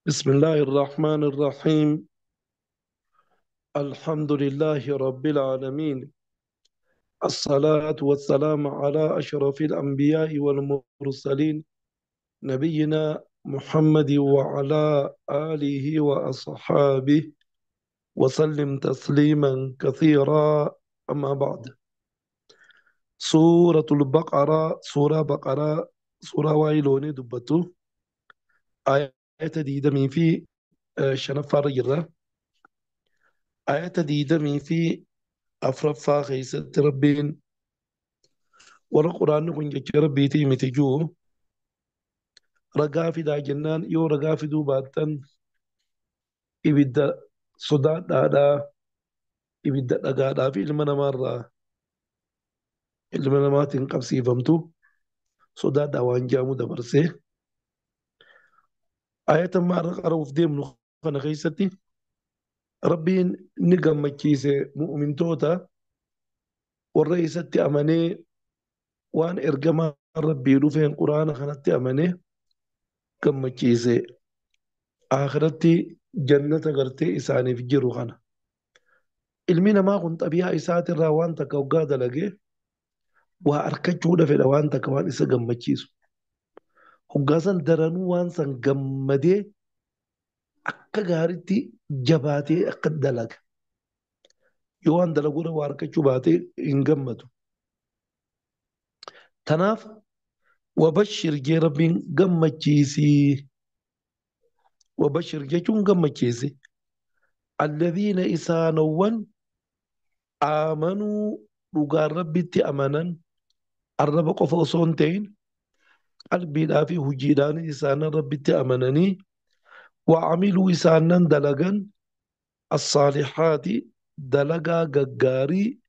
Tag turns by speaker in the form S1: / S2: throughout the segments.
S1: بسم الله الرحمن الرحيم. الحمد لله رب العالمين، الصلاة والسلام على أشرف الأنبياء والمرسلين، نبينا محمد وعلى آله وأصحابه وسلم تسليما كثيرا. أما بعد، سورة البقرة، سورة بقرة، سورة وايلوني دبتو، آية ديدمي في شنفار جرة، آية ديدمي في أفرفا خيسة ربين والقرآن كن ربي تيمي تجو رقا في دا جنان يو رقا في دوباتن إبدا صدا دادا إبدا دادا في المنا مرة المنا ما تنقبسي فهمتو صدا دوان جامو دبرسي. آية ما رقا في ديم نخنا خيستي ربي نقم كيسة مؤمن توتا والرئيسة أماني وان إرجما ربي رفين قرآن خنت أماني كم كيسة آخرتي جنة غرتي إساني في جرو خنا المين ما كنت أبيها إسات الروان تكوغاد لقي وأركجونا في الروان تكوان إسا قم كيسو هقاسا درنو وان سن قمدي akka gaariitti jabaatee akka dalaga. Yoo waan dalaguudha waa harkachuu baatee hin gammadu. Tanaaf wabashir jee rabbiin gammachiisii. Wabashir jechuun gammachiisi. Alladhiina isaanowwan aamanuu dhugaan rabbitti amanan arraba qofa osoo hin ta'in qalbiidhaa fi hojiidhaan isaanan rabbitti amananii وعملوا إسانا دلقا الصالحات دلقا ققاري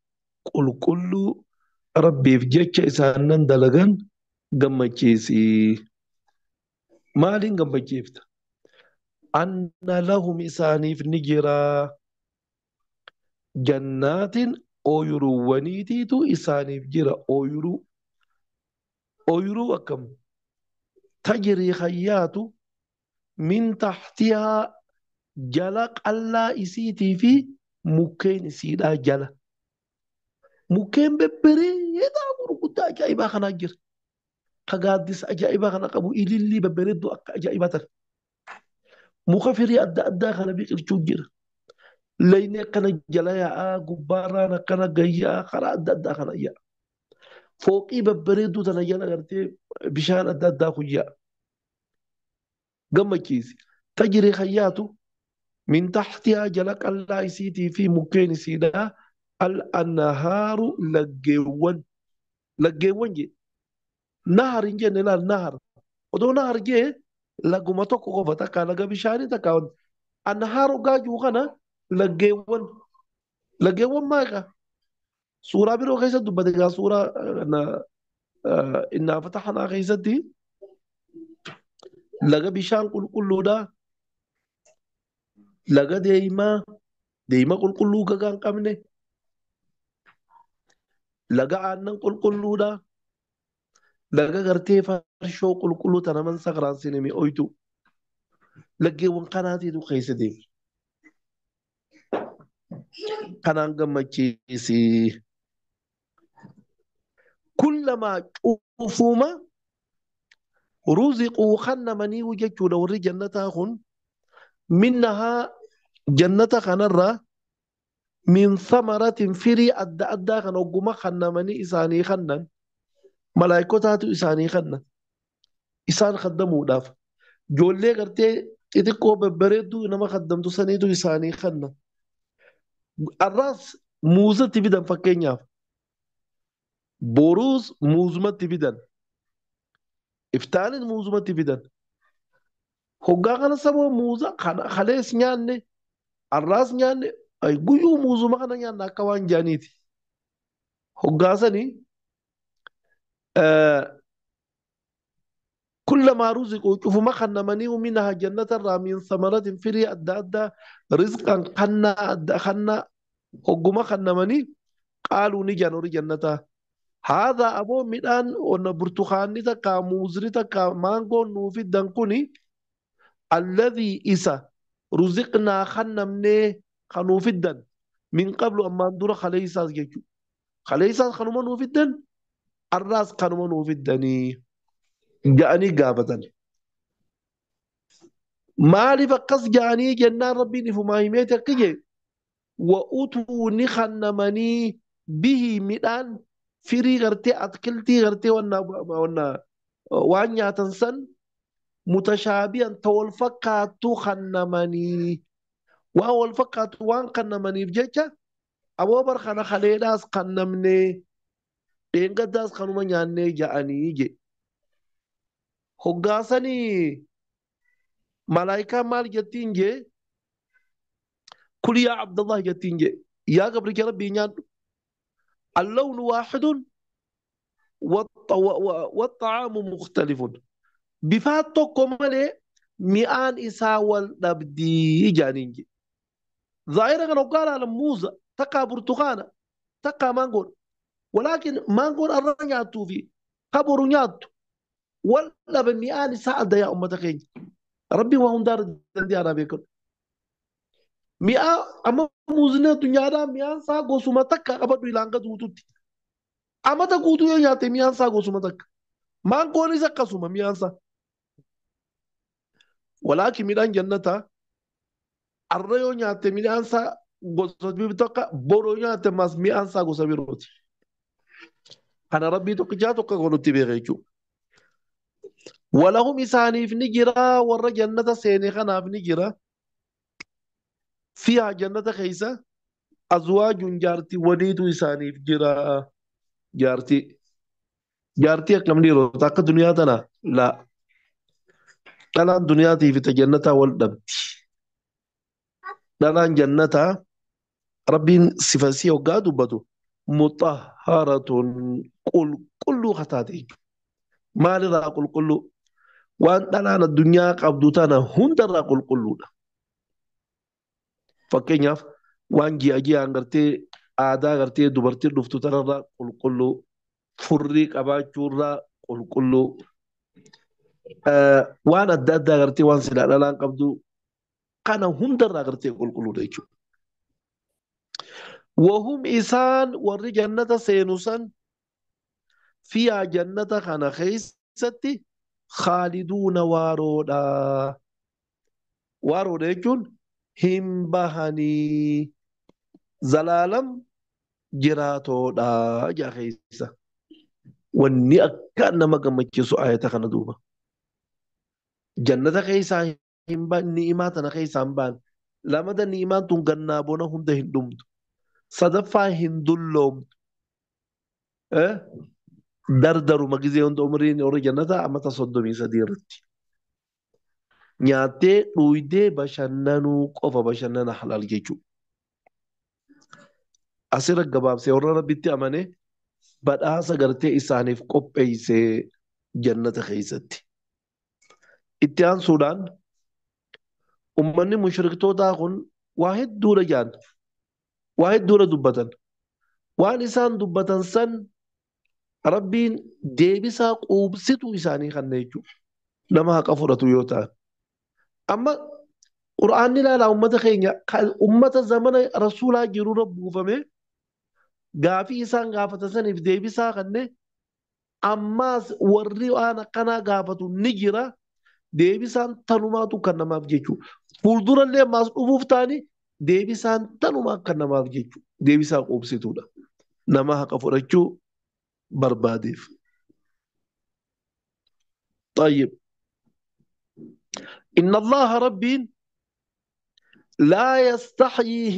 S1: قل كل ربي في جيتش إسانا دلقا قمتشيسي. مالين قمتشيفت أن لهم إساني في النجرة جنات أويرو ونيتيتو إساني في جرة أويرو أويرو أكم تجري خياتو من تحتها جلق الله إسيتي في مكين إسيدا جلا مكين ببري يدا قرقود أجائبا خناجر قادس أجائبا خنقبو إلي ببري دو أجائبا تر مخفري أدى أدى خنبيك الشجر لين كان جلا يا غبارا كان جيا خرا أدى أدى خنايا فوقي ببري دو تنجلا غرتي بشان أدى أدى خيا قمكيسي تجري خياته من تحتها جلك الله سيتي في مكين سيدا الأنهار لجوان لجوان جي نهر جي نلال نهر ودو نهر جي لقمتك غفتك لقى بشاري تكاون النهار قاجو غنا لجوان لجوان ماغا سورة بيرو غيسة دبتك سورة إنا فتحنا غيستي لقى بشان قل كله دا لقى ديما ديما قل كله كان قمني لقى عنا قل كله دا لقى غرتي فرشو قل كله تنمن سغران سينمي أويتو لقى وانقناتي دو خيس دي قنان قمتشيسي كلما شوفوما رزقوا خنمني وجدت لو جنتها خن منها جنة خنرة من ثمرة فري أدى أدى خنوجما خنمني إساني خنن ملايكتها إساني خنن إسان خدموا داف جولي قرتي إتكو ببردو إنما خدمتو سنيتو إساني خنن الراس موزة تبدأ فكينيا بروز موزمة تبدأ افتان موزمة تبدأ هوغا خنا سبو موزة خنا خليس نياني الراس نياني أي قيو موزمة خنا نيانا كوان جانيتي هوغا سني كلما رزقوا شوفوا ما خنا مني منها جنة من ثمرة فري أدى أدى رزقا خنا أدى خنا هوغا ما خنا مني قالوا نجانوري جنة هذا أبو ميدان ون برتقاني تكا موزري تكا مانغو نوفي دانكوني Alladhii isa ruziqnaa kannamnee kanuu fiddan min qablu ammaan dura kaleessaas jechuudha. Kaleessaas kanuma nuu fiddan arraas kanuma nuu fiddanii ja'anii gaafatan. Maaliif akkas ja'anii jennaan Rabbiin ifumaa himeeti akka jee wa'utuu ni kannamanii bihii midhaan firii gartee atkiltii gartee wanna waan nyaatan san mutashaabihan ta wal fakkaattu kannamanii waan wal fakkaattu waan kannamaniif jecha aboo bar kana kaleedhaas kannamnee dheengaddaas kanuma nyaannee ja'anii je. Hoggaasanii malaayikaan maal jettiin jee kul yaa Abdallah jettiin jee yaa gabricha Rabbii nyaadhu اللون واحد والطعام مختلف bifaan tokko malee mi'aan isaa wal dhabdii jaaniin je. Zaahira kana hoggaa ilaalan muuza takkaa burtukaana takkaa maangoodha. Walaakin maangoon arra nyaattuu fi kaboru nyaattu wal dhabe mi'aan isaa adda yaa ummata keenya. Rabbiin waa hundaa danda'aadhaa beekadhu. Mi'aa amma muuzni addunyaadhaa mi'aan isaa gosuma takka qabadhu ilaan gad guututti. Amata guutuu yoo nyaatte mi'aan isaa gosuma takka. Maangoonis akkasuma mi'aan isaa. Walaakin midhaan jannataa arra yoo nyaatte midhaan isaa gosa tokko boru yoo nyaatte mas mi'aan isaa gosa birooti. Kana Rabbii tokkichaa tokko godhutti beeka jechuudha. Walahum isaaniif ni jira warra jannata seene kanaaf ni jira. Fiihaa jannata keessa azwaajun jaartii waliitu isaaniif jira. Jaartii. Jaartii akkam dhiirota akka duniyaa tana laa. Dhalaan duniyaatii fi jannataa wal dhabdi. Dhalaan jannataa Rabbiin sifa sii hoggaa dubbatu mutahharatun qulqulluu kataate jechuudha. Maalirraa qulqulluu? Waan dhalaan addunyaa qabdu tana hundarraa qulqulluudha. Fakkeenyaaf waan ji'a ji'aan gartee aadaa gartee dubartiin dhuftu tanarraa qulqulluu, furrii qabaachuurraa qulqulluu, waan adda addaa gartee waan silaa dhalaan qabdu kana hundarraa gartee qulqulluudha jechuudha. Wahum isaan warri jannata seenu san fiyaa jannata kana keessatti khaaliduuna waaroodha. Waaroodha jechuun hin bahanii zalaalam jiraatoodha jaa keessa. Wanni akka nama gammachiisu ayata kana duuba. Jannata keessaa hin baan ni'imaa tana keessaa hin baan. Lamada ni'imaan tun gannaa bona hunda hin dhumtu. Sadaffaa hin dulloomtu. Dardaruma gizee hunda umriin warri jannataa amata 33 irratti. Nyaattee dhuydee bashannanuu qofa bashannana halaal jechuudha. Asirra gabaabsee warra Rabbitti amane badhaasa gartee isaaniif qopheessee jannata keessatti. Itti aansuudhaan ummanni mushriktootaa kun waa hedduudha jaan. Waa hedduudha dubbatan. Waan isaan dubbatan san Rabbiin deebisaa quubsituu isaanii kanna jechuudha. Nama haqa fudhatu yoo ta'an. Amma Qur'aanni ilaalaa ummata keenya ummata zamana rasuulaa jirurra buufame gaafii isaan gaafatan saniif deebisaa kanne ammaas warri waan akkanaa gaafatu ni jira. Deebisaan tanumaatu kan namaaf jechuudha. Fuuldurallee ammaas dhufuuf ta'anii deebisaan tanumaa kan namaaf jechuudha. Deebisaa quubsituudha. Nama haqa fudhachuu barbaadeef. طيب إن الله ربين لا يستحيي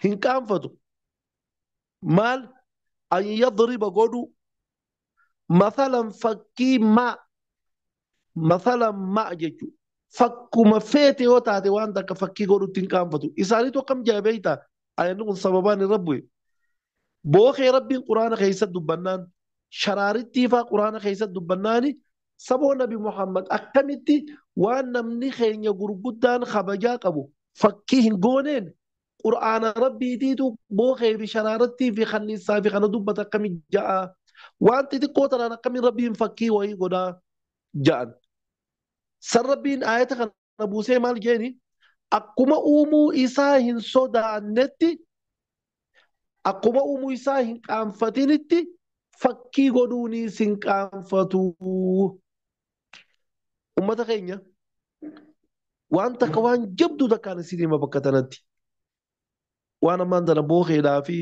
S1: هنكانفتو مال أن يضرب قدو مثلا فكي ما مثلا ما جيتو فكما فيتي وتاتي وان دك فكي قدو تنكانفتو إساني تو كم جابيتا أينو سببان ربي بوخي ربي القرآن خيسد دبنان شرارتي فا قرآن خيسد دبناني saboo Nabi Muhammad akkamitti waan namni keenya gurguddaan kabajaa qabu fakkii hin gooneen Qur'aana Rabbiitiitu bookee fi sharaarattii fi kanniisaa fi kana dubbata akkami ja'a waan xixiqqoo tanaan akkamiin Rabbiin fakkii wayii godhaa ja'an. San Rabbiin aayata kana buusee maal jeeni? Akkuma uumuu isaa hin sodaannetti, akkuma uumuu isaa hin qaanfatinitti fakkii godhuunis hin qaanfatu. Ummata keenya waan takka waan jabduu takkaan isin hima bakka tanatti. Waan ammaan tana bookeedhaa fi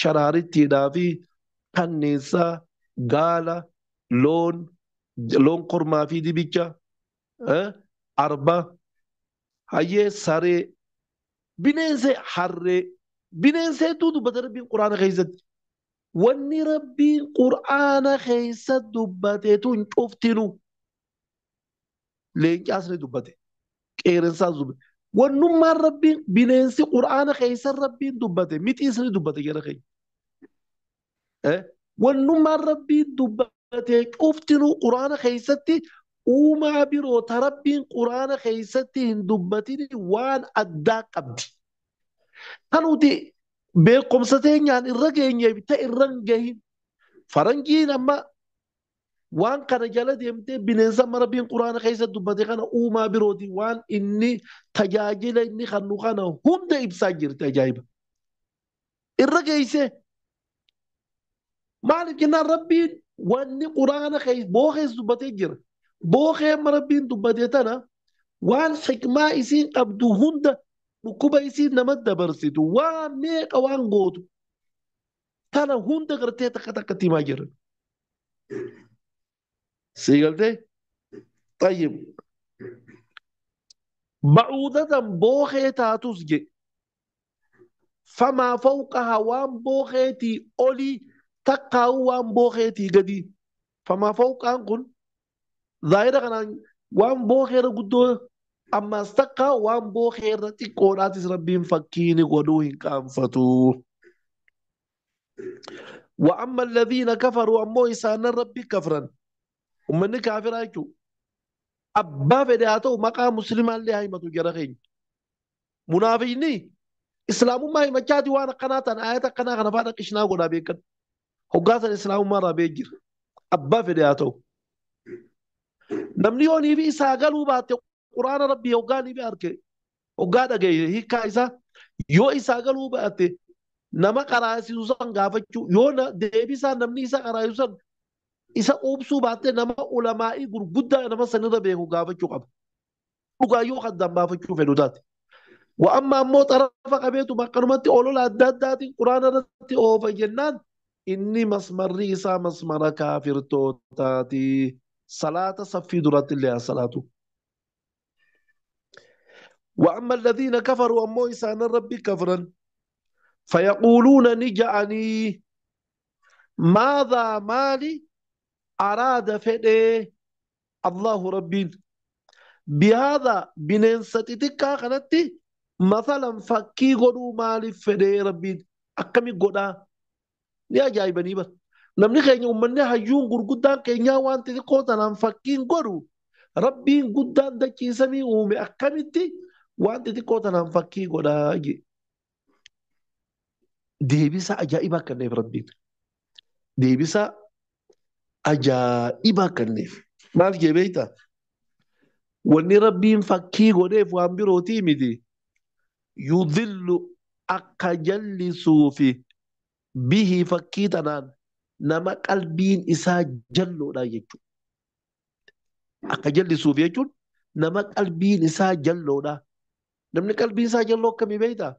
S1: sharaarittiidhaa fi kanneessaa, gaala, loon, loon kormaa fi dibicha, arba, hayyee saree, bineensa harree, bineensa hedduu dubbata Rabbiin Quraana keessatti. Wanni Rabbiin Quraana keessa dubbateetu hin cuftinu. Leencaas ni dubbate, qeerransaas dubbate. Wannummaan Rabbiin bineensi Quraana keessa Rabbiin dubbate, mixiis ni dubbate jara keenya. Wannummaan Rabbiin dubbate cuftinu Quraana keessatti uumaa biroo ta Rabbiin Quraana keessatti hin dubbatin waan addaa qabdi. Kan nuti beekumsa teenyaan irra geenye ta irra hin gahin. Faranjiin amma waan kana jala deemtee bineensa amma Rabbiin Quraana keessa dubbate kana uumaa birooti waan inni tajaajila inni kennu kana hunda ibsaa jirti ajaa'iba. Irra geessee maaliif jennaan Rabbiin wanni Quraana keessa bookees dubbatee jira. Bookee amma Rabbiin dubbate tana waan hikmaa isiin qabdu hunda dhukkuba isiin nama dabarsitu waan meeqa waan gootu tana hunda gartee takka takkatti himaa jiran. Sii galtee? Tayyib. Bacuudatan bookee taatus je. Famaa fawqahaa waan bookeetii olii takkaa'uu waan bookeetii gadii. Famaa fawqaan kun zaahira kanaan waan bookeerra guddoo ammaas takka waan bookeerra xiqqoodhaatis Rabbiin fakkiini godhuu hin qaanfatu. Wa amma alladhiina kafaruu ammoo isaanan Rabbi kafran. Ummanni kaafiraa jechuudha. Abbaa fedhe haa ta'u maqaa muslimaallee haa himatu jara keenya. Munaafiqni islaamummaa himachaati waan akkanaa ta'an ayata akkanaa kana fa'aa dhaqishnaa godhaa beekan. Hoggaa san islaamummaa irraa beek jira. Abbaa fedhe haa ta'u. Namni yoonii fi isaa galuu baatte Quraana Rabbii hoggaa ni arge hoggaa dhagaye hiikkaa isaa yoo isaa galuu baatte nama qaraasisu san gaafachuu yoo deebisaa namni isa qaraasisu san isa quubsuu baatte nama ulamaa'ii gurguddaa nama sanirra beeku gaafachuu qaba. Dhugaa yoo addaan baafachuu fedhu taate. Wa amma ammoo xarafa qabeetuma akkanumatti olola adda addaatiin Quraana irratti oofa jennaan inni masmarri isaa masmara kaafirtootaati. Salaata saffii duratti illee haa salaatu. Wa amma alladhiina kafaruu ammoo isaanan Rabbi kafran fayaquuluuna ni ja'anii maadhaa maali araada fedhee Allahu Rabbiin bihaadhaa bineensa xixiqqaa kanatti masalan fakkii godhuu maaliif fedhee Rabbiin akkami godhaa ni ajaa'ibanii bara. Namni keenya uummanni hayyuun gurguddaan keenyaa waan xixiqqoo tanaan fakkiin godhu Rabbiin guddaan dachii samii uume akkamitti waan xixiqqoo tanaan fakkii godhaa je. Deebisa ajaa'ibaa kenneef Rabbiin. Deebisa ajaa'ibaa kenneef. Maal jee beektaa? Wanni Rabbiin fakkii godheef waan birootii miti. Yudhillu akka jallisuufi bihi fakkii tanaan nama qalbiin isaa jalloodha jechuudha. Akka jallisuuf jechuun nama qalbiin isaa jalloodha. Namni qalbiin isaa jalloo akkamii beektaa?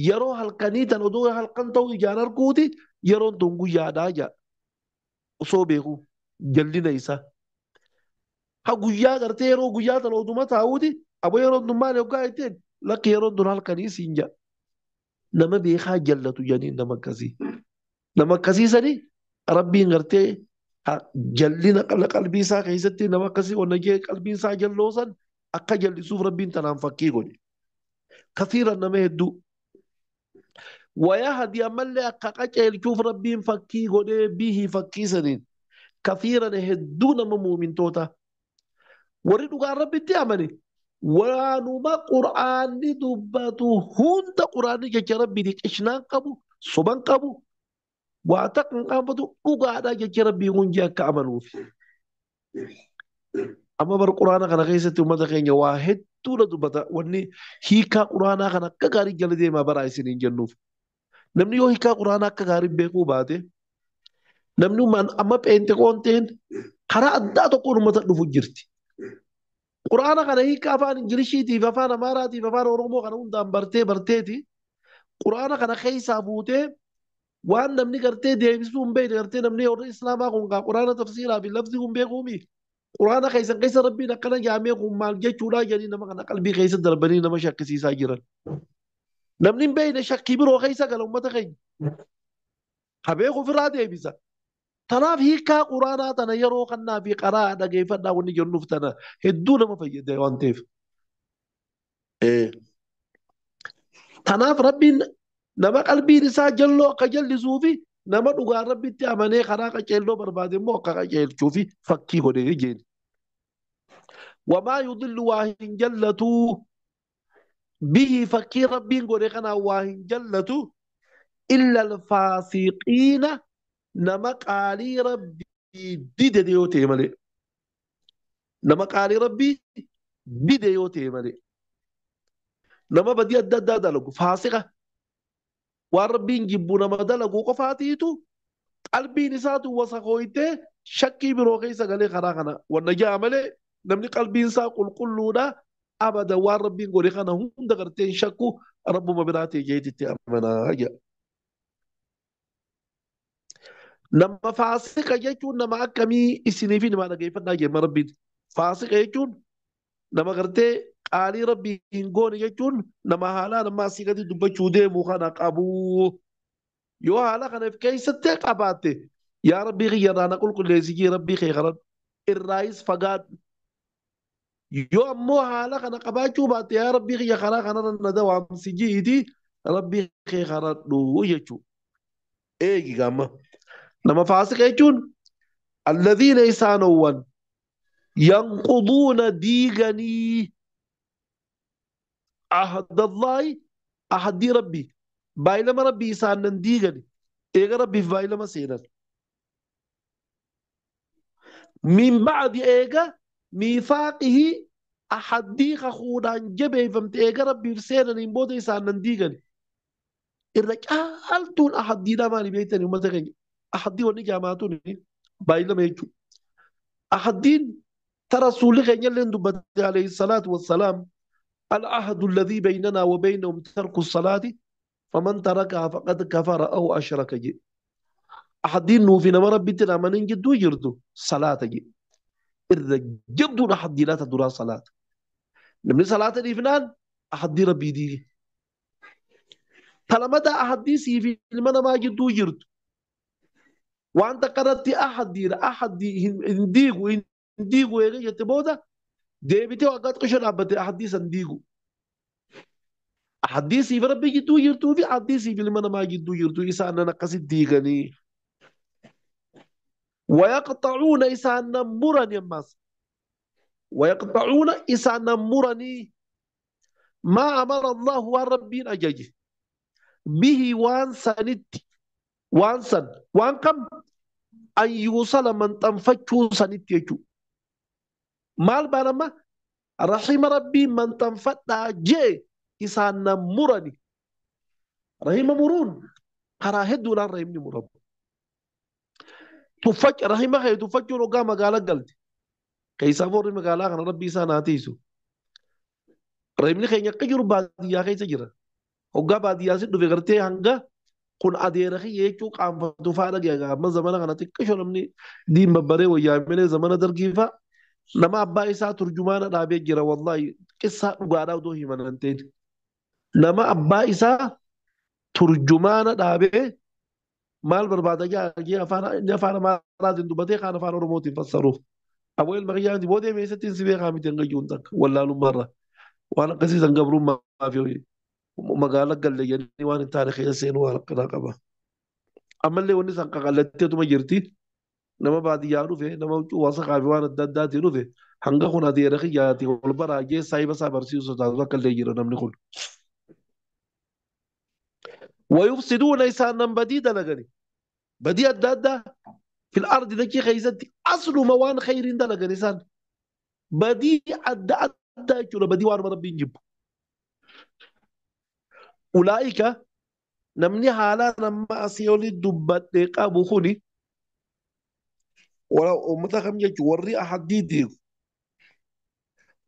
S1: Yeroo halkanii tan odoo halkan ta'u ijaan arguuti yeroon tun guyyaadhaa jedha. Osoo beeku jallina isaa. Ha guyyaa gartee yeroo guyyaa tan oduma taa'uuti aboo yeroon tun maali hoggaa jetteen lakki yeroon tun halkanii siin jedha. Nama beekaa jallatu jedhanii nama akkasii. Nama akkasii sanii Rabbiin gartee jallina qalbii isaa keessatti nama akkasii onna jee qalbiin isaa jalloo san akka jallisuuf Rabbiin tanaan fakkii godhe. Kasiiran nama hedduu. Wayahdi ammallee akka qaceelchuuf Rabbiin fakkii godhee bihi fakkii saniin. Kasiiran hedduu nama muumintoota. Warri dhugaan Rabbitti amane waanuma Qur'aanni dubbatu hunda Qur'aanni jecha Rabbiiti qishnaan qabu, soban qabu, waa takka hin qaanfatu dhugaadha jecha Rabbii kun jee akka amanuuf. Amma bar quraana kana keessatti uummata keenya waa hedduudha dubbata. Wanni hiikaa quraanaa kana akka gaarii jala deemaa baraa isiniin jennuuf. Namni yoo hiikaa quraanaa akka gaarii beekuu baate namni amma pheenxeqoonteen karaa addaa tokkoon uummata dhufu jirti. Quraana kana hiikaa afaan Ingiliishiitiif, afaan Amaaraatiif, afaan Oromoo kana hundaan bartee barteeti. Quraana kana keessaa buutee waan namni gartee deebisuu hin beekne gartee namni warri Islaamaa kun quraana tafsiiraa fi lafzii hin beekuumi. Quraana keessan keessa rabbiin akkana jaamee kun maal jechuudha jedhanii nama kana qalbii keessa darbanii nama shakkisiisaa jiran. Namni hin beekne shakkii biroo keessa gala uummata keenya. Ha beeku ofirraa deebisa. Tanaaf hiikaa quraanaa tana yeroo kannaa fi qaraa dhageeffadhaa wanni jennuuf tana hedduu nama fayyada waan ta'eef. Tanaaf rabbiin nama qalbiin isaa jalloo akka jallisuu fi nama dhugaan rabbitti amanee karaa qaceelloo barbaade immoo akka qaceelchuu fi fakkii godhee jeeni. Wamaa yudillu waa hin jallatuu bihi fakkii rabbiin godhe kanaan waa hin jallatu illa alfaasiqiina nama qaalii rabbii dide yoo ta'e malee. Nama qaalii rabbii dide yoo ta'e malee. Nama badii adda addaa dalagu faasiqa waan rabbiin jibbu nama dalagu qofaatiitu qalbiin isaatu wasakooytee shakkii biroo keessa galee karaa kana wanna ja'a malee namni qalbiin isaa qulqulluudha abada waan rabbiin godhe kana hunda gartee hin shakku rabbuma biraa ta'e jeetitti amanaa jedha. Nama faasiqa jechuun nama akkamii isiniif himaa dhageeffadhaa jenna rabbiin. Faasiqa jechuun nama gartee qaalii rabbii hin goone jechuun nama haalaan amma asii gadi dubbachuu deemu kana qabu. Yoo haala kana keessatti qabaatte yaa rabbii kiyya irraa na qulqulleessi jee rabbii kee kadhadhu irraayis fagaadhu. Yoo ammoo haala kana qabaachuu baatte yaa rabbii kiyya karaa kanarra na dawaamsi jiiti rabbii kee kadhadhu jechuudha. Eegi gaama. Nama faasiqa jechuun alladhiina isaanowwan yanquduuna diiganii ahdallahi ahdii rabbii baay'ilama rabbii isaanan diigani eega rabbiif baay'ilama seenan. Min ba'di eega miifaaqihi ahaddii kakuudhaan jabeeffamte eega rabbiif seenaniin booda isaanan diigani. Irra caaltuun ahaddiidhaa maali beektanii uummata keenya? Ahaddii wanni jaamaatuun baay'ilama jechuudha. Ahaddiin ta rasuulli keenya illee dubbate alayhi salaatu wassalaam العهد الذي بيننا وبينهم ترك الصلاة فمن تركها فقد كفر أو أشرك جي. أحدين نوفي نما ربي تنامنين جدو يردو صلاة جي. إذا جبدو أحد لا تدرا صلاة. نمني صلاة الإفنان أحد ربي دي. طالما دا أحد سيفي لمن ما جدو يردو. وأنت قرأت أحد دي أحد دي انديغو انديغو يجي تبودا deebitee waggaa xiqqoo dhaabbatte ahaddii san diigu. Ahaddii siif rabbi gidduu jirtuu fi ahaddii siif ilma namaa gidduu jirtu isaanan akkasitti diiganii. Wayaqxacuuna isaanan murani ammas. Wayaqxacuuna isaanan muranii maa amara Allahu waan rabbiin ajaje. Bihi waan sanitti waan san waan kam an yuusala maxxanfachuu sanitti jechuudha. Maal baanama rahima rabbii maxxanfadhaa jee isaan nan murani. Rahima muruun karaa hedduudhaan rahimni muramu. Rahima kee tuffachuun hoggaa magaalaa galte. Keessaa warri magaalaa kana rabbii isaan haa tiisu. Rahimni keenya akka jiru baadiyyaa keessa jira. Hoggaa baadiyyaa si dhufe gartee hanga kun adeera kiyya jechuu qaanfatu fa'aa dhagee amma zamana kana xiqqisho namni diin babbaree wayyaa malee zamana dargii fa'a. Nama abbaa isaa turjumaana dhaabee jira wallahi qissaa dhugaadhaa otoo himan hin ta'in. Nama abbaa isaa turjumaana dhaabee maal barbaada jee afaan Amaaraatiin dubbatee kaan afaan Oromootiin fassaruuf. Aboo ilma kiyyaanti boodee meessattiin si beekaa miti hanga jiruun takka wallaalummaarra. Waan akkasii san gabrummaa fi magaalaa galle jedhanii waan hin taane keessa seenuu waan akkanaa qaba. Ammallee wanni san qaqallatteetuma jirti. Nama baadiyyaa dhufe nama huccuu wasaqaa fi waan adda addaatiin dhufe hanga kun adeera kiyyaati ol baraajee saayiba isaa barsiisu taasisu akka illee jira namni kun. Wayufsiduuna isaan nan badii dalagani. Badii adda addaa fil ardi dachii keessatti asluma waan khayriin dalagan isaan. Badii adda addaa jechuudha. Badii waanuma Rabbiin jibbu. Ulaa'ika namni haalaan amma asii oli dubbadhe qabu kuni uummata kam jechuun warri ahaddii diigu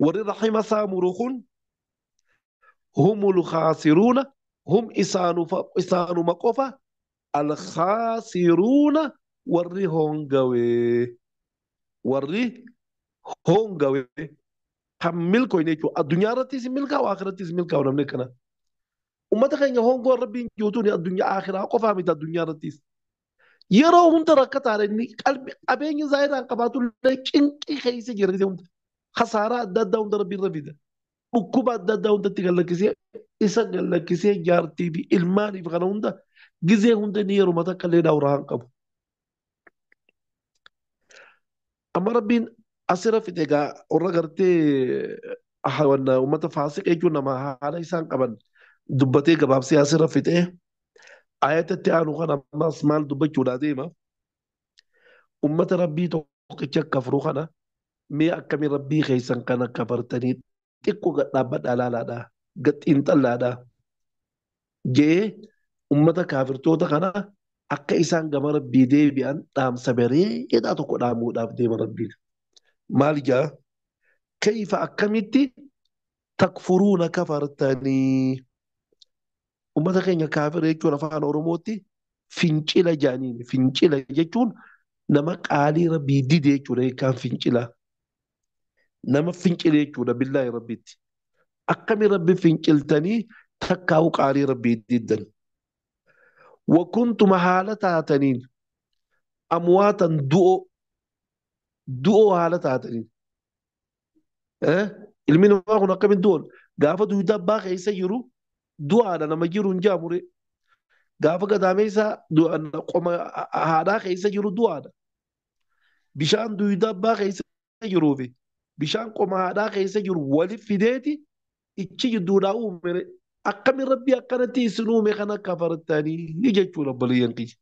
S1: warri rahima saamuru kun humul khaasiruuna hum isaanuma qofa alkhaasiruuna warri hongawee warri hongawee kan milkoyne jechuudha. Addunyaa irrattis milkaa'u akhirattis milkaa'u namni akkana. Uummata keenya hongoon Rabbiin jiruutuun addunyaa akhiraa qofaa miti addunyaa irrattis. Yeroo hunda rakkataadha inni qabeenya zaayiraan qabaatu illee cinqii keessa jira hunda. Khasaaraa adda addaa hunda Rabbiin irra fida. Dhukkuba adda addaa hundatti gallakkisee isa gallakkisee jaartii fi ilmaaniif kana hunda gizee hunda inni yeroo mataa akka illee daawuraa hin qabu. Amma Rabbiin asirra fide egaa warra gartee uummata faasiqa jechuun nama haala isaan qaban dubbatee gabaabsee asirra fixee ayatatti aanu kana ammas maal dubbachuudhaa deema. Uummata Rabbii tokkicha kafru kana mee akkamiin Rabbii keessan kana kafartanii xiqqoo gad dhaabbadhaa laalaadhaa gad xiinxallaadhaa jee uummata kaafirtoota kana akka isaan gama Rabbii deebi'an dhaamsa bareedaa tokko dhaamuudhaaf deema Rabbiin. Maal jaa? Kayfa akkamitti takfuruuna kafartanii? Uummata keenya kaafira jechuun afaan Oromootti fincila jaaniin. Fincila jechuun nama qaalii Rabbii dide jechuudha hiikkaan fincila. Nama fincile jechuudha billaahi Rabbiitti. Akkami Rabbi finciltanii takkaa'u qaalii Rabbii diddan. Wakuntuma haala taataniin amwaatan du'oo haala taataniin. Ilmi namaa kun akkamiin du'oon gaafa duudaa abbaa keessa jiru du'aadha nama jiru hin jaamure. Gaafa gadaameessa qoma haadhaa keessa jiru du'aadha. Bishaan duudaa abbaa keessa jiruu fi bishaan qoma haadhaa keessa jiru waliif fideeti ichi jidduudhaa uumere. Akkamiin Rabbii akkanatti isin uume kana kafartanii jechuudha obboleeyyan kiyya.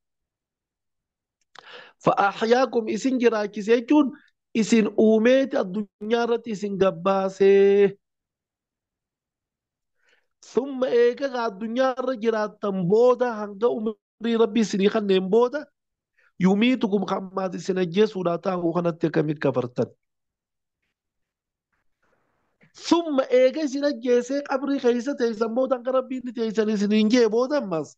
S1: Fa'aahyaakum isin jiraachise jechuun isin uumeeti addunyaa irratti isin gabbaasee. Summa eegaa addunyaa irra jiraattan booda hanga umrii Rabbii isinii kanneen booda yumiitukum hammaas isin ajjeesuudhaa taa'uu kanatti akkamitti kafartan. Summa eega isin ajjeesee qabrii keessa teessan booda hanga Rabbiin teessan isiniin jee booda ammas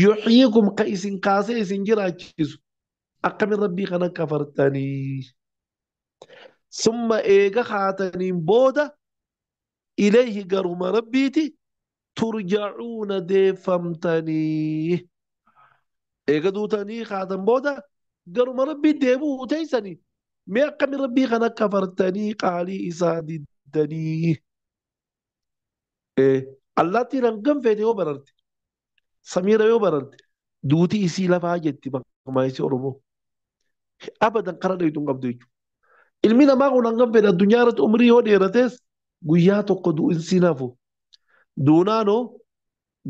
S1: yuhyiikum ka isin kaasee isin jiraachisu akkamiin Rabbii kana kafartanii. Summa eega haataniin booda ilayhi garuma Rabbiiti turjacuuna deeffamtanii. Eega duutanii haatan booda garuma Rabbii deebi'uu teessanii mee akkamiin Rabbii kana kafartanii qaalii isaa diddanii. Allaattiin hangam feete yoo bararte samiira yoo bararte duuti isii lafaa jetti maqaa Oromoo. Abadan karaa dheeytu hin qabdu jechuudha. Ilmi namaa kun hangam fedhe addunyaa irratti umrii yoo dheerates guyyaa tokko du'insi nafu. Duunaanoo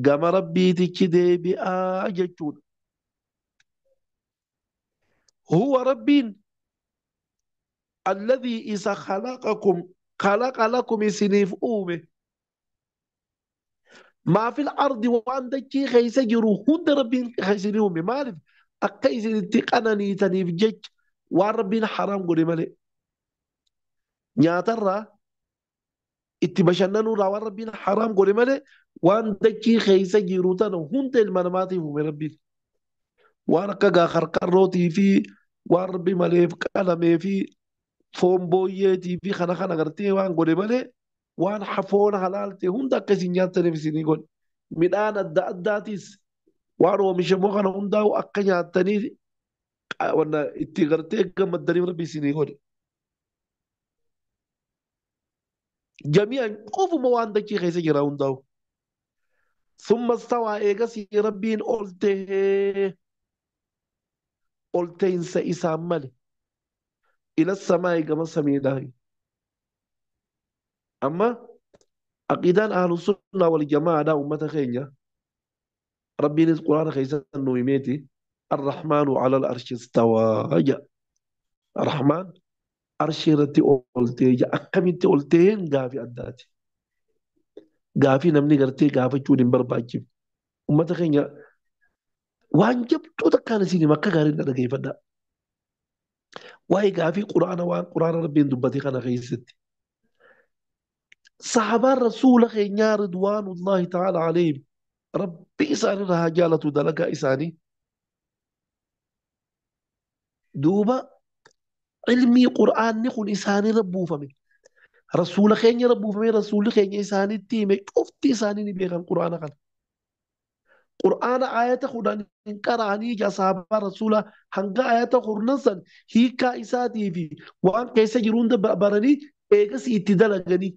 S1: gama Rabbiitichi deebi'aa jechuudha. Huwa Rabbiin alladhii isa khalaqakum khalaqa lakum isiniif uume. Maa fil ardi waan dachii keessa jiru hunda Rabbiin isinii uume. Maaliif? Akka isinitti qananiitaniif jecha waan Rabbiin haraam godhe malee. Nyaatarraa itti bashannanuurraa waan Rabbiin haraam godhe malee waan dachii keessa jiru tana hunda ilma namaatiif uume Rabbiin. Waan akka gaa qarqarrootii fi waan Rabbi maleef qalamee fi foon booyyeetii fi kana kana gartee waan godhe malee waan foon halaal ta'e hunda akka isin nyaattaniif isinii godhe. Midhaan adda addaatis waan oomishamu kana hundaa'u akka nyaattanii itti gartee gammaddaniif Rabbi isinii godhe. Jamii'an qofuma waan dachii keessa jira hundaa'u. Summa stawaa eegasii Rabbiin ol tahee ol tahinsa isaan male ila samaa'i gama samiidhaa. Amma aqiidaan ahlu sunnaa wal jamaadhaa uummata keenya Rabbiinis quraana keessatti nu himeeti arrahmaanu ala al-arshi istawaa jedha. Arrahmaan Arshii irratti ol ta'ee akkamitti ol ta'een gaafii addaati. Gaafii namni gartee gaafachuun hin barbaachifne. Uummata keenya waan jabduu takkaan isin akka gaariin dhaggeeffadhaa. Waa'ee gaafii quraana waan quraana rabbiin dubbate kana keessatti. Sahabaan rasuula keenyaa ridwaanullahi ta'ala alayhim rabbi isaanirraa haa jaalatu dalagaa isaanii. Duuba ilmii quraanni kun isaanirra buufame. Rasuula keenya irra buufame rasuulli keenya isaanitti hime cufti isaanii ni beekan quraana kana. Qur'aana ayata kudhan hin qara'anii ija sahabaa rasuula hanga ayata kurnan san hiikaa isaatii fi waan keessa jiru hunda baranii eegas itti dalaganii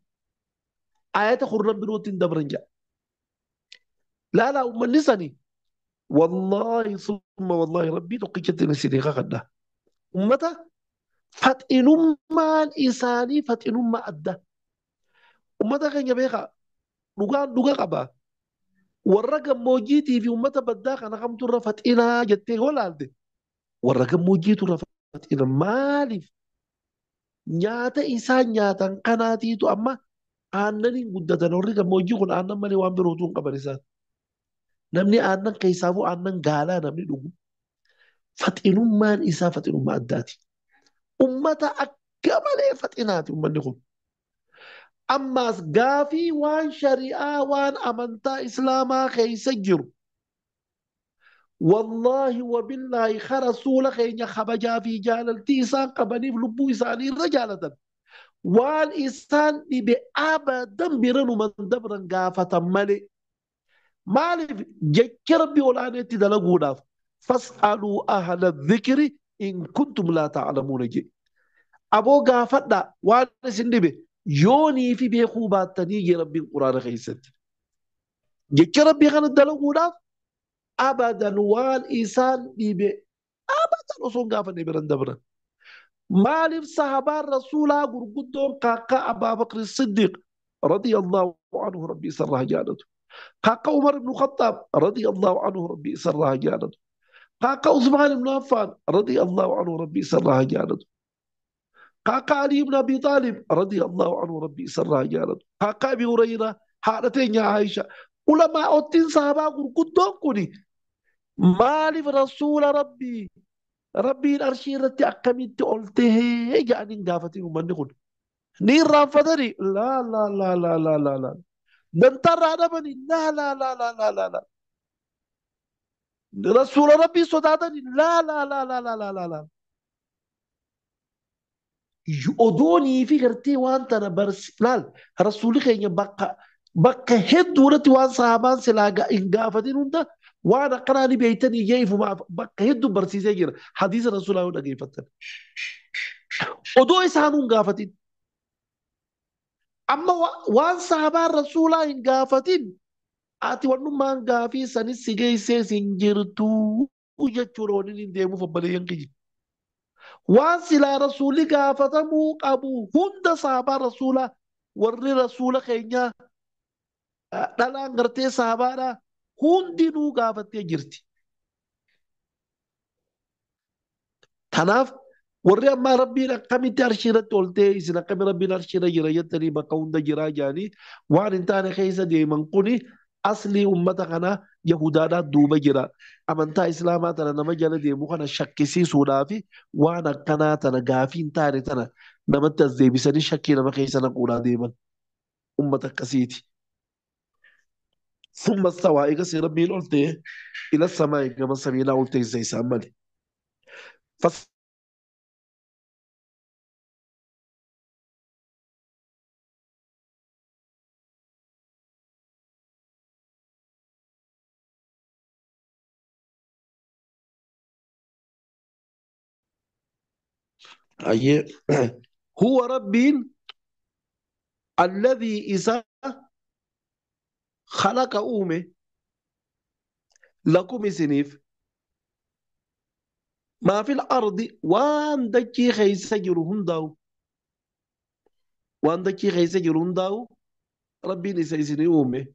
S1: ayata kurnan birootti hin dabran jedha. Laalaa uummanni sani wallaahi summa wallaahi rabbii tokkichatti isinii kakadha. Uummata faxinummaan isaanii faxinummaa adda. Uummata keenya beekaa dhugaan dhuga qaba. Warra gammoojjiitii fi uummata baddaa kana kamtu irra faxinaa jettee yoo laalte warra gammoojjiitu irra faxina maaliif nyaata isaan nyaatan kanaatiitu amma aannaniin guddatan warri gammoojjii kun aannan malee waan birootu hin qaban isaan. Namni aannan keessaafuu aannan gaalaa namni dhugu faxinummaan isaa faxinummaa addaati. Uummata akka malee faxinaati uummanni kun. Ammaas gaafii waan shari'aa waan amantaa islaamaa keessa jiru. Wallaahi wabillaahi rasuula keenya kabajaa fi jaalaltii isaan qabaniif lubbuu isaanii irra jaalatan. Waan isaan dhibe abadan bira numan dabran gaafatan malee. Maaliif jecha rabbi olaaneetti dalaguudhaaf fas'aluu ahla dhikri in kuntum laa ta'lamuuna jedhe. Aboo gaafadhaa waan isin dhibe. Yoonii fi beekuu baattanii jee rabbiin quraana keessatti. Jecha rabbii kana dalaguudhaaf abadan waan isaan dhibe abadan osoo hin gaafanne biran dabran. Maaliif sahabaan rasuulaa gurguddoon kaakkaa Abaa Bakri Siddiq radiyallahu anhu rabbi isarraa jaalatu. Kaakkaa Umar ibn Khattaab radiyallahu anhu rabbi isarraa jaalatu. Kaakkaa Usmaan ibn Affaan radiyallahu anhu rabbi isarraa jaalatu. Kaakkaa Ali ibn Abi Talib radiyallahu anhu rabbi isarraa jaalatu. Kaakkaa Abi Hurayra haadha teenya Aisha. Ulamaa ottiin sahabaa gurguddoon kuni maaliif rasuula rabbii rabbiin arshii irratti akkamitti ol tahee jedhanii gaafatin uummanni kun. Ni irraanfatanii laa laa laa laa laa laa laa. Dantarraa dhabanii laa laa laa laa laa laa laa. Rasuula rabbii sodaatanii laa laa laa laa laa laa laa laa. Odoonii fi gartee waan tana laal rasuulli keenya bakka hedduu irratti waan sahabaan silaa hin gaafatin hunda waan akkanaa ni beektanii ijee ifumaaf bakka hedduu barsiisee jira hadiisa rasuulaa yoo dhageeffattan. Odoo isaanuu hin gaafatin. Amma waan sahabaan rasuulaa hin gaafatin ati wannummaan gaafii sanis si geessee sin jirtuu jechuudha wanni hin deemuuf obboleeyyan kiyya. Waan silaa rasuulli gaafatamuu qabu hunda sahabaa rasuulaa warri rasuula keenyaa dhalaan gartee sahabaadhaa hundinuu gaafattee jirti. Kanaaf warri ammaa rabbiin akkamitti arshii irratti ol ta'e isin akkami rabbiin arshii irra jira jettanii bakka hunda jiraa jedhanii waan hin taane keessa deeman kuni aslii uummata kana Yahudaadhaa duuba jira. Amantaa Islaamaa tana nama jala deemu kana shakkisiisuudhaaf waan akkanaa tana gaafii hin taane tana namatti as deebisanii shakkii nama keessa naquudhaa deeman. Uummata akkasiiti. Summa stawaa eegas rabbiin ol ta'e ila samaa gama samiinaa ol ta'e isaan malee. هو ربي الذي إذا خلق أمه لكم سنيف ما في الأرض وان دكي خيس جرهم داو وان دكي خيس جرهم داو ربي نسيسني أمه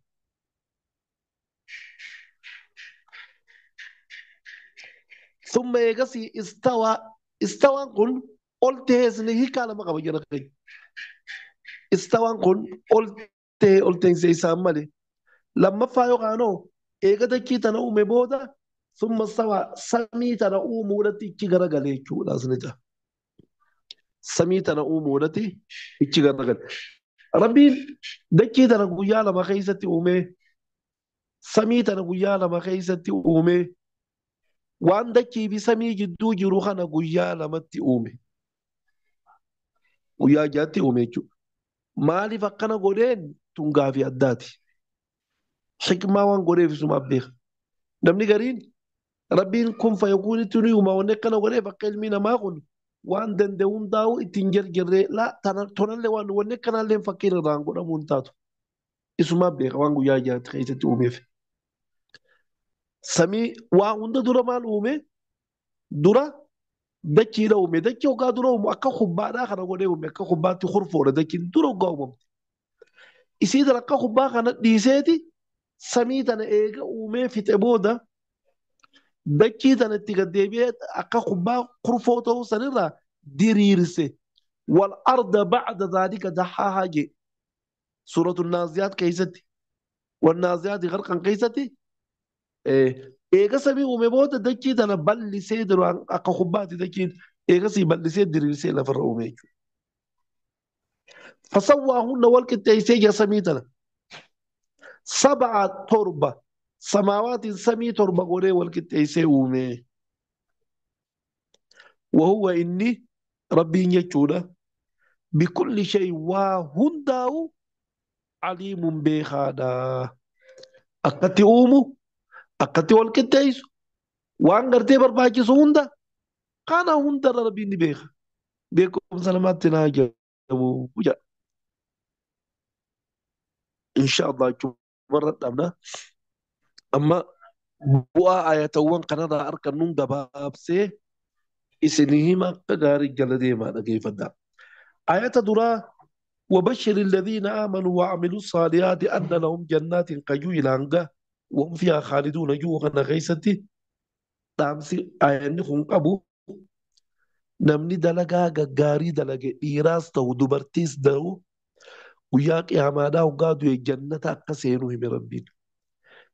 S1: ثم يقصي استوى استوى قل Ol taheesni hiikaa lama qaba jara keenya. Istawaan kun ol tahe ol ta'insa isaan malee. Lammaffaa yookaanoo eega dachii tana uume booda summa stawaa samii tana uumuudhatti ichi garagale jechuudha asni ta'a. Samii tana uumuudhatti ichi garagale. Rabbiin dachii tana guyyaa 2 keessatti uumee samii tana guyyaa 2 keessatti uumee waan dachii fi samii jidduu jiru kana guyyaa 2tti uume. Guyyaa 6tti uume jechuudha. Maaliif akkana godheen tun gaafii addaati. Hikmaa waan godheef isumaaf beeka. Namni gariin Rabbiin kun fayakuunitti ni uuma wanni akkana godheef akka ilmi namaa kun waan danda'u hundaa'u ittiin jarjarree laa tana tonallee waan wanni akkanaallee fakkiin irraan godhamuu hin taatu. Isumaaf beeka waan guyyaa 6tti keessatti uumeef. Samii waa hunda dura maal uume? Dura dachiidha uume. Dachii hoggaa dura uumu akka kubbaadhaa kana godhee uume. Akka kubbaatti kurfoodha dachiin dura hoggaa uumamte. Isii tana akka kubbaa kana dhiiseeti samii tana eega uumee fixe booda dachii tana itti gad deebi'ee akka kubbaa kurfoo ta'uu sanirraa diriirse. Wal arda ba'da dhaalika dahaahaa jee. Suuratu Naaziyaat keessatti. Wal Naaziyaati gharqan keessatti eega samii uume booda dachii tana bal'isee duraan akka kubbaatti dachiin eegasii bal'isee diriirsee lafarra uume jechuudha. Fasawwaahunna wal qixxeessee jira samii tana. 7 7 samaawaatiin samii 7 godhee wal qixxeessee uume. Wahuwa inni rabbiin jechuudha. Bikulli shay waa hundaa'u aliimun beekaadha. Akkatti uumu akkatti wal qixxeessu waan gartee barbaachisu hunda kana hundarra rabbiin ni beeka. Beekumsa namaatti naa jedhamu jedha. Insha Allah achumarra dhabna. Amma bu'aa ayatawwan kanarraa argannuun gabaabsee isinii hima akka gaarii jala deemaa dhageeffadhaa. Ayata duraa وبشر الذين آمنوا وعملوا الصالحات أن لهم جنات قجوا إلى أنجا وهم فيها خالدون جوا غنا غيستي دامسي آياني خون قبو نمني دلقا غاري دلقا إيراس تو دبرتيس دو وياك يا مادا وقادو جنة أقسينو هم ربين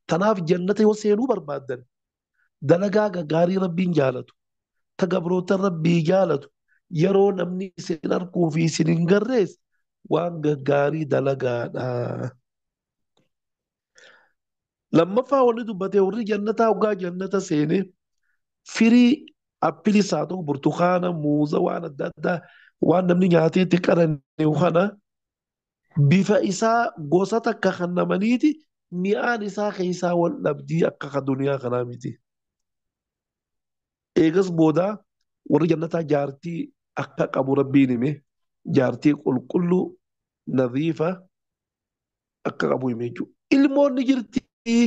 S1: تناف جنة وسينو بربادن دلقا غاري ربين جالتو تقبروت ربي جالتو يرو نمني سنركو في سنين قريس waan gaggaarii dalagaadha. Lammaffaa wanni dubbatee warri jannataa hoggaa jannata seenee firii appilis haa ta'u burtukaana muuza waan adda addaa waan namni nyaatee itti qarane kana bifa isaa gosa takka kan namaniiti mi'aan isaa keessaa wal dhabdii akka kan duniyaa kanaa miti. Eegas boodaa warri jannataa jaartii akka qabu rabbiin hime jaartii qulqulluu nadiifa akka qabu hime jechuudha. Ilmoon ni jirti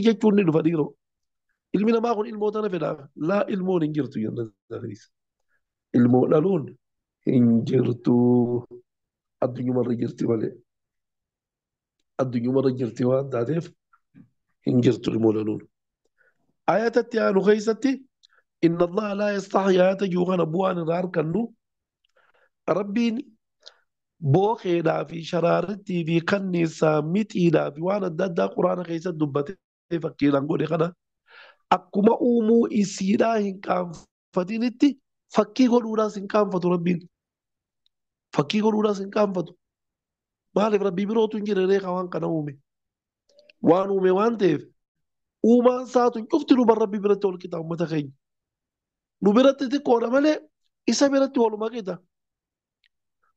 S1: jechuun ni dhufa dhiiroo. Ilmi namaa kun ilmoo tana fedhaaf laa ilmoon hin jirtu jannata keessa. Ilmoo dhaluun hin jirtu addunyumarra jirti malee. Addunyumarra jirti waan taateef hin jirtu ilmoo dhaluun. Ayatatti aanu keessatti inna Allaha laa yastahyi ayata jiru kana bu'aan irraa argannu Rabbiin booqeedhaa fi sharaarittii fi kanniisaa mixiidhaa fi waan adda addaa quraana keessatti dubbatee fakkiidhaan godhe kana akkuma uumuu isiidhaa hin qaanfatinitti fakkii godhuudhaas hin qaanfatu Rabbiin. Fakkii godhuudhaas hin qaanfatu. Maaliif Rabbii birootu hin jirre reeqa waan kana uume. Waan uume waan ta'eef uumaan isaatu cufti nu Rabbii biratti wal qixa uummata keenya. Nu biratti xiqqoodha malee isa biratti waluma qixa.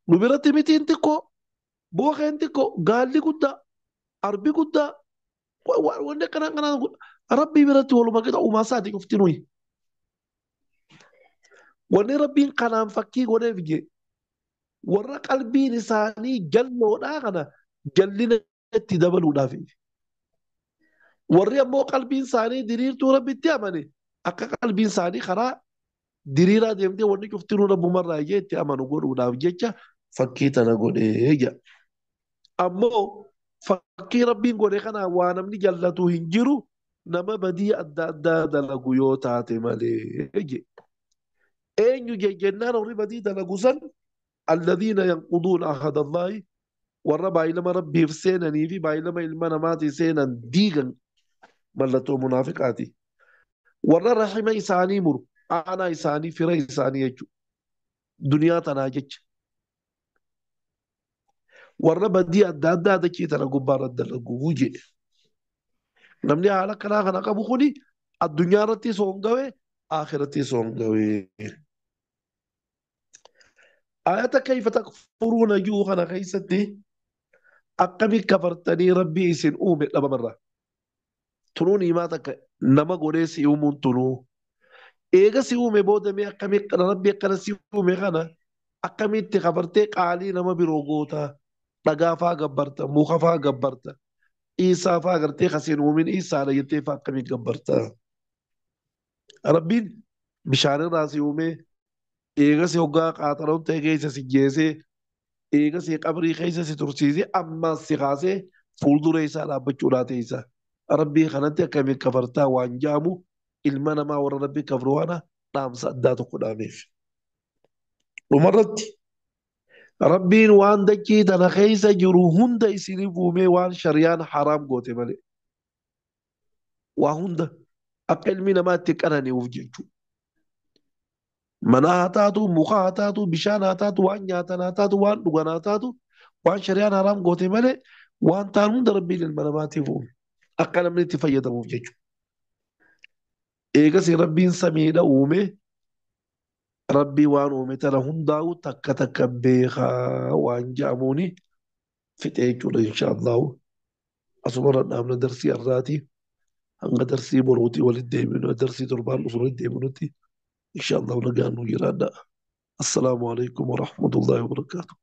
S1: Nu biratti mitiin xiqqoo, booqeen xiqqoo, gaalli guddaa, arbi guddaa, wanni akkanaa kanaa Rabbii biratti waluma qixa uumaa isaati cufti nuyi. Wanni Rabbiin kanaan fakkii godheef jee warra qalbiin isaanii jalloodhaa kana jallina itti dabaluudhaaf. Warri ammoo qalbiin isaanii diriirtuu Rabbitti amane akka qalbiin isaanii karaa diriiraa deemtee wanni cuftinuu Rabbumarraa jee itti amanu godhuudhaaf jecha fakkii tana godhee jira. Ammoo fakkii Rabbiin godhe kana waa namni jallatu hin jiru nama badii adda addaa dalagu yoo taate malee jee. Eenyu jennaan warri badii dalagu san alladhiina yanquduuna ahada Allaahi, warra baay'ilama rabbiif seenanii fi baay'ilama ilma namaatii seenan diigan, mallattoo munaafiqaati. Warra rahima isaanii muru, aanaa isaanii, fira isaanii jechuudha. Duniyaa tanaa jecha. Warra badii adda addaa dachee tana gubbaarra dalaguu jedhe. Namni haala kanaa kana qabu kuni addunyaa irratti soongawee akhiratti soongawee. Ayata kayfa takfuruuna jiru kana keessatti akkami kafartanii rabbii isin uume dhabamarraa. Tunuun himaa takka nama godhee si uumuun tunuu. Eega si uume booda mee akkami rabbi akkana si uume kana akkamitti kafartee qaalii nama biroo goota, dhagaa faa gabbarta, muka faa gabbarta, Iisaa faa gartee kasiin uumin Iisaadha jettee faa akkamitti gabbarta. Rabbiin bishaanirraa si uume, eega si hoggaa qaaxaroon ta'e keessa si geessee, eega si qabrii keessa si tursiisee, ammaas si kaasee fuuldura isaa dhaabbachuudhaa teessa. Rabbii kanatti akkamiin kafartaa waan jaamu ilma namaa warra rabbii kafru kana dhaamsa addaa tokko dhaameef. Dhumarratti Rabbiin waan dachii tana keessa jiru hunda isiniif uumee waan shariyaan haraam goote malee. Waa hunda akka ilmi namaa itti qanani'uuf jechuudha. Mana haa taatu, muka haa taatu, bishaan haa taatu, waan nyaatan haa taatu, waan dhugan haa taatu, waan shariyaan haraam goote malee waan ta'an hunda Rabbiin ilma namaatiif uume. Akka namni itti fayyadamuuf jechuudha. Eegas Rabbiin samiidha uume, Rabbii waan uume tana hundaa'u takka takka beekaa waan jedhamuuni fixee jechuudha inshaallahu. Asumarra dhaabna darsii har'aati. Hanga darsii boruutii walitti deebinu, darsii torbaan dhufu walitti deebinutti inshaallahu nagaan nu jiraadha. Assalaamu alaikum wa rahmatullahi wa barakaatuh.